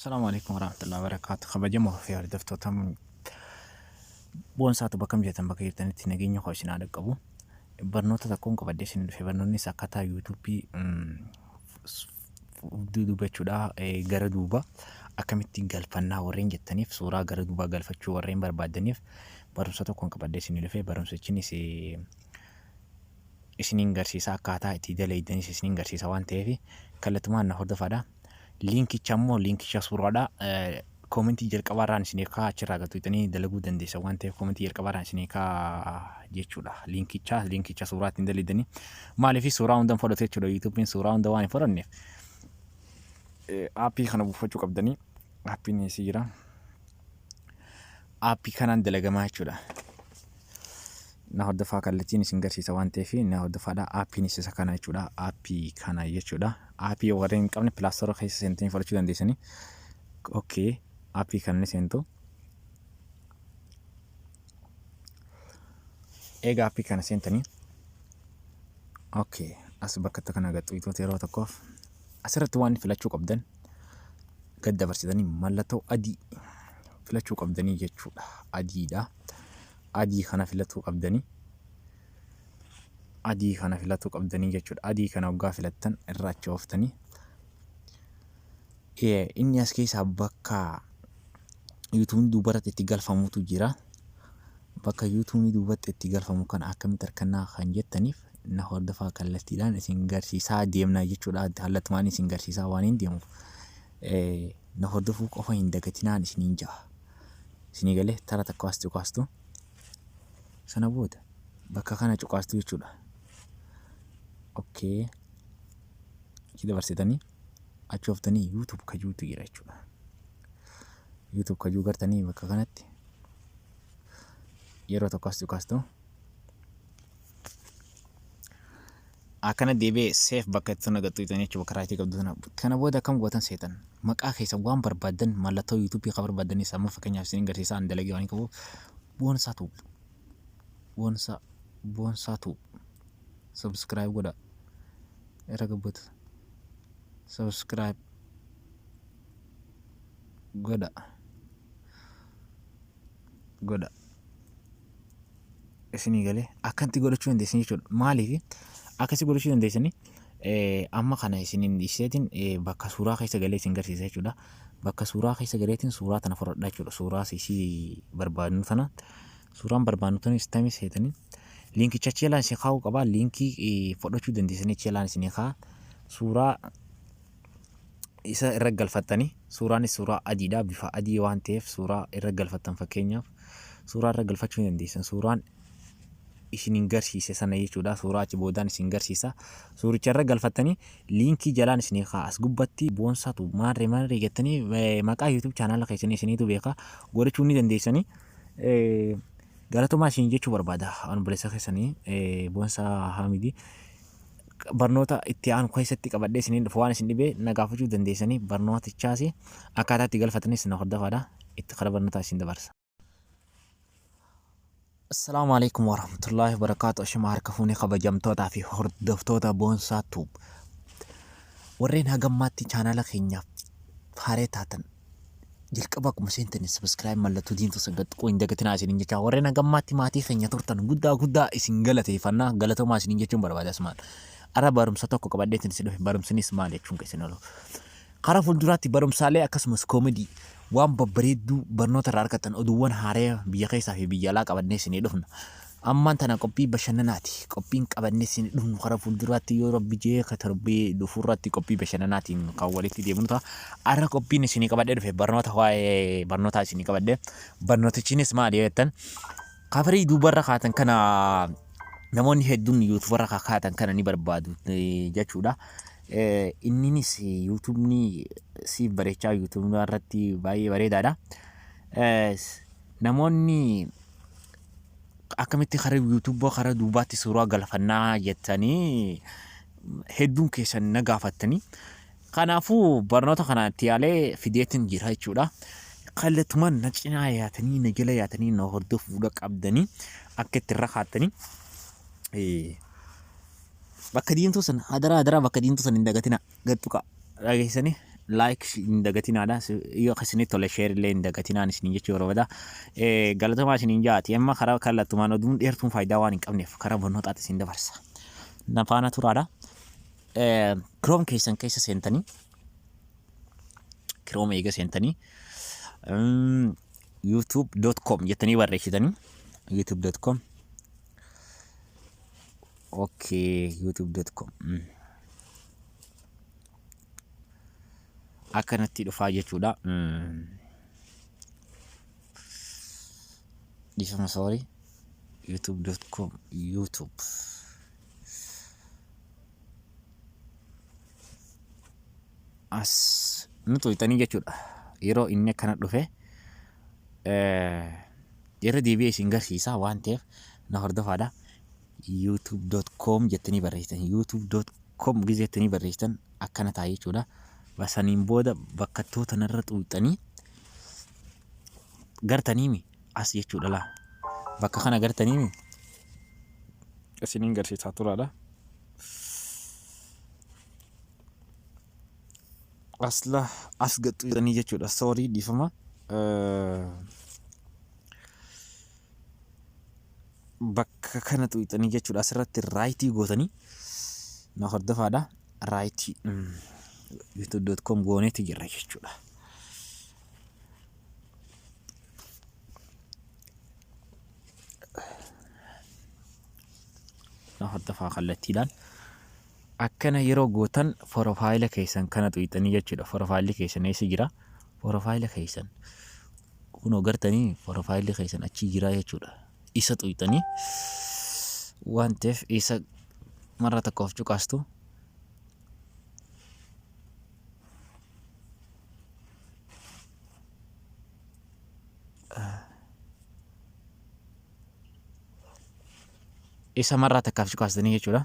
Assalaamu alaikum warahmatullahi wabarakaatu. Kabajamoo fi hordoftoota boonsaatu bakka jirtan bakka jirtanitti nageenya koo isin haa dhaqqabu. Barnoota tokkoon qabadhee isin dhufe, barnoonnis akkaataa yuutuubii duubachuudha, gara duuba akkamitti galfannaa warreen jettaniif, suuraa gara duubaa galfachuu warreen barbaadaniif barumsa tokkoon qabadhee isin dhufe. Barumsichinis isiniin garsiisa, akkaataa itti dalaydanis isiniin garsiisa waan ta'eef kallattumaan na hordofaadha. Liinkicha immoo liinkicha suuraadha. Koomentii jalqabaarraan isinii kaa, achirraa gatuutanii dalaguu dandeessa waan ta'eef koomentii jalqabaarraan isinii kaa jechuudha. Liinkicha suuraa ittiin dalaydanii, maaliif suuraa hunda hin fudhatu jechuudha. Yuutuubiin suuraa hunda waan hin fudhanneef aappii kana buufachuu qabdanii. Aappiin isii jira. Aappii kanaan dalagamaa jechuudha. Na hordofaa, kallattiin isin garsiisa waan ta'eef na hordofaadha. Aappiinis isa kana jechuudha. Aappii kana jechuudha. Aappii warreen hin qabne Play Store keessa seentanii fudhachuu dandeessanii. Okay. Aappii kana ni seentu. Eega aappii kana seentanii. Okay. As bakka kana gaxxuyitoota yeroo tokkoof asirratti waan filachuu qabdan gad dabarsitanii mallattoo adii filachuu qabdanii jechuudha. Adiidha. Adii kana filatuu qabdanii. Adii kana filatuu qabdanii jechuudha. Adii kana waggaa filattan irra achi ooftanii. Inni as keessaa bakka yuutuubni duubarratti itti galfamutu jira. Bakka yuutuubni duubatti itti galfamu kana akkamitti harkannaa kan jettaniif na hordofaa, kallattiidhaan isin garsiisaa deemna jechuudha. Kallattumaan isin garsiisaa waan hin deemuuf na hordofuu qofa hin dagatinaan isiniin ja'a. Isinii galee tara takka as cuqaastu. Sana booda bakka kana cuqaastu jechuudha. Okay. Achi dabarsitanii achi ooftanii YouTube kajuutu jira jechuudha. YouTube kajuu gartanii bakka kanatti yeroo tokko as cuqaastu. Akkana deebi'ee seef bakka itti sana gattu jechuudha, bakka raayitii qabdu sana. Kana booda akkam gootan seetan? Maqaa keessa waan barbaaddan, mallattoo yuutuubii kan barbaaddanis amma fakkeenyaaf isin garsiisaa, an dalagee waan qabuuf Boonsaa Tube. Boonsaa, Boonsaa Tube. Subscribe godha. Irra gabbatu. Subscribe godha. Godha. Isinii galee akkanatti godhachuu dandeessan jechuudha. Maaliif akkasi godhachuu dandeessanii? Amma kana isiniin dhiiseetiin bakka suuraa keessa galee isin garsiisa jechuudha. Bakka suuraa keessa galeetiin suuraa tana fudhadha jechuudha. Suuraa isii barbaadnu tana, suuraan barbaadnu tana istami seetanii liinkicha achi jalaan isin kaa'uu qaba. Liinkii fudhachuu dandeessanii achi jalaan isin kaa'a. Suuraa isa irra galfattanii, suuraanis suuraa adiidha, bifa adii waan ta'eef suuraa irra galfattan, fakkeenyaaf suuraa irra galfachuu ni dandeessan, suuraan isin garsiise sana jechuudha. Suuraa achi boodaan isin garsiisa, suuricha irra galfattanii liinkii jalaan isin kaa as gubbatti Boonsatu maarree maarree jettanii maqaa YouTube chaanaala keessanii isiniitu beeka godhachuu ni dandeessanii. Galatomaa isin jechuu barbaada obboleessa keessanii Boonsaa Haamidii. Barnoota itti aanu keessatti qabadhee isiniin dhufu, waan isin dhibee na gaafachuu dandeessanii, barnootichaas akkaataa itti galfatanis na hordofaadha. Itti karaa barnootaa isin dabarsa. Assalaamu alaikum warahmatullahi wabarakaatu. Ashama harka fuunee kabajamtootaa fi hordoftoota Boonsaa Tube. Warreen hagammaatti chaanaala keenyaaf haaree taatan jalqaba akkuma seentanii subscribe mallattoo diimtuu san tuquu hin dagatinaa isiniin jecha, warreen hagammaatti maatii keenya turtan guddaa guddaa isin galateeffannaa, galatoomaa isiniin jechuun barbaada asumaan. Ara barumsa tokko qabadheetiin isin dhufe, barumsinis maal jechuun keessan oolu. Karaa fuulduraatti barumsaalee akkasumas koomedii waan babbareedduu barnoota irraa argattan, oduuwwan haaraa biyya keessaa fi biyya alaa qabannee isinii dhufna. Ammaan tana qophii bashannanaati. Qophiin qabannee isinii dhufnu karaa fuulduraatti yoo Rabbi jee ka torbee dhufuurratti qophii bashannanaatiin kan walitti deemnu ta'a. Har'a qophiin isinii qabadhee dhufe barnoota, waa'ee barnootaa isinii qabadhee, barnootichinis maali yoo jettan, kafarii duubarra kaatan kana namoonni hedduun yuutuubarra kaatan kana ni barbaadu jechuudha. Inninis yuutuubni siif bareechaa, yuutuubni irratti baay'ee bareedaadha. Namoonni akkamitti karaa yuutuuba karaa duubaatti suuraa galfannaa jettanii hedduun keessan na gaafattanii. Kanaafuu barnoota kana itti yaalee fideetiin jira jechuudha. Kallattumaan na cinaa yaatanii, na jala yaatanii na hordofuudha qabdanii akka itti irra kaattanii. Bakka diimtuu sana hadaraa hadaraa, bakka diimtuu sana hin dagatina, gad tuqaa dhageessanii. Like hin dagatinaadha. Yoo isinitti tole share illee hin dagatinaan isiniin jechuu barbaada. Galatomaa isiniin jaati. Amma karaa kallattumaan oduun dheertuun faayidaa waan hin qabneef karaa barnootaatti isin dabarsa. Na faana turaadha. Chrome keessan keessa seentanii, Chrome eega seentanii, youtube.com jettanii barreessitanii, youtube.com, okay, youtube.com akkanatti dhufaa jechuudha. Dhiifama, sorry, youtube.com, YouTube as nu tuqxanii jechuudha. Yeroo inni akkana dhufe irra deebi'ee isin garsiisa waan ta'eef na hordofaadha. youtube.com jettanii barreessitan, youtube.com gizee jettanii barreessitan akkana ta'a jechuudha. Saniin booda bakka tanarra tuqxanii gartaniimi as jechuudha laa. Bakka kana gartaniimi isiniin garsiisaa turaadha. Asla as gaxxuutanii jechuudha. Sorry, dhiifama. Bakka kana tuqxanii jechuudha. Asirratti right gootanii na hordofaadha. Right youtube.com gooneeti jirra jechuudha. Na hordofaa kallattiidhaan. Akkana yeroo gootan profile keessan kana tuqxanii jechuudha. Profileli keessan eessa jira? Profile keessan kunoo gartanii, profileli keessan achi jira jechuudha. Isa tuqxanii waan ta'eef isa marra tokkoof cuqaastu. Isa marraa takkaaf cuqaastanii jechuudha.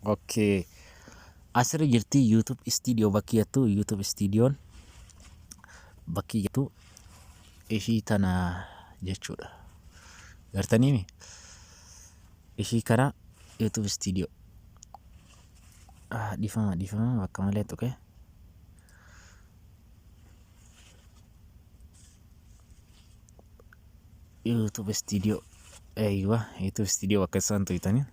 Okay. Asirra jirti YouTube Studio bakki jettu, YouTube Studioon bakki jettu ishii tana jechuudha. Gartaniimi? Ishii kana YouTube Studio. Ah, dhiifama, dhiifama, bakka malee tuqe. YouTube Studio. Eeywa, YouTube Studio bakka isaan tuqxanii.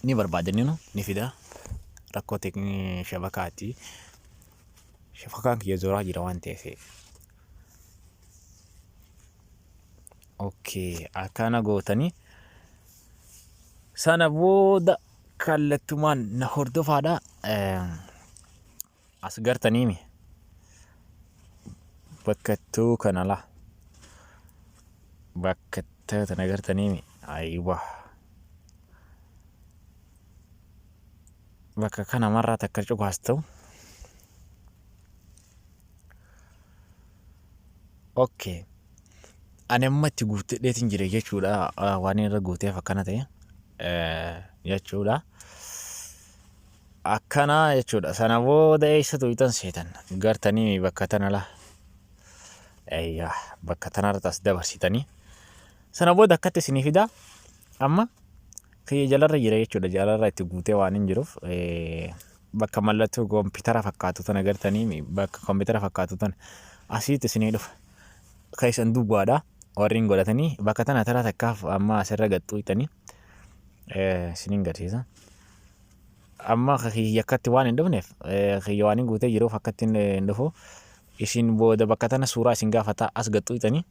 Ni barbaadanii ni fida. Rakkoo teeknii shabakaati. Shabakaan kiyya zoraa jira waan ta'eef. Okay, akkana gootanii sana booda kallattumaan na hordofaadha. As gartaniimi bakka tuu kana la bakka tuu tana gartaniimi, aywa, bakka kana marraa takka cuqaastu. Okay. Ani amma itti guuttedheetiin jira jechuudha. Waan irra guuteef akkana ta'e jechuudha. Akkana jechuudha. Sana booda eessa tuqxan seetan? Gartanii bakka tana la. Eeyyaa, bakka tanarratti as dabarsitanii. Sana booda akkatti isinii fida. Amma kiyya jalarra jira jechuudha. Jalarra itti guutee waan hin jiruuf bakka mallattoo koompitara fakkaatu tana gartanii, bakka koompitara fakkaatu tana asiitti isinii dhufa. Keessan duwwaadha. Warri hin godhatanii bakka tana tara takkaaf amma asirra gaxxuuxanii isiniin garsiisa. Amma kiyya akkatti waan hin dhufneef, kiyya waan hin guutee jiruuf akkatti hin dhufu. Isin booda bakka tana suuraa isin gaafata, as gaxxuuxanii.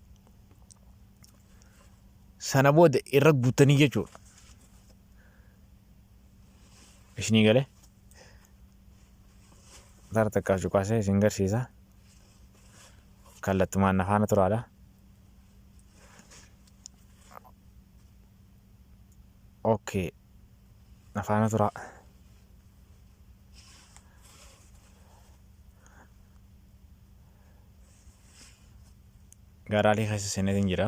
Sana booda irra guutanii jechuudha. Isinii galee. Tara takkaaf cuqaasee isin garsiisa. Kallattumaan na faana turaadha. Okay. Na faana turaa. Garaalii keessa seeneetiin jira.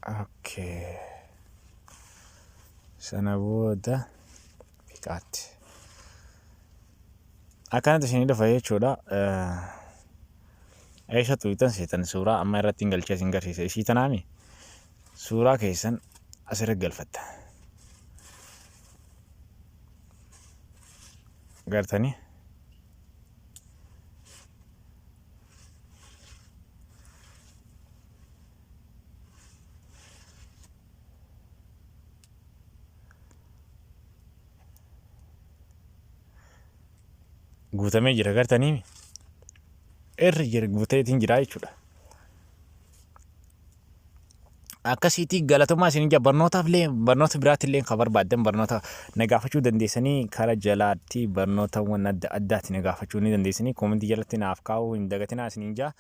Okay. Sana booda fiqaatti. Akkanatti isinii dhufa jechuudha. Eessa tuqxan seetan? Suuraa amma irratti hin galchee isin garsiisa. Isii tanaami suuraa keessan asirra galfatta. Gartanii? Guutamee jira, gartanii? Irra jira, guuteetiin jira jechuudha. Akkasiitii galatoomaa isin ija. Barnootaaf illee, barnoota biraatti illee kan barbaaddan barnoota na gaafachuu dandeessanii. Karaa jalaatti barnootawwan adda addaatti na gaafachuu ni dandeessanii. Koomentii jalatti naaf kaa'uu hin dagatinaa isiniin jaa.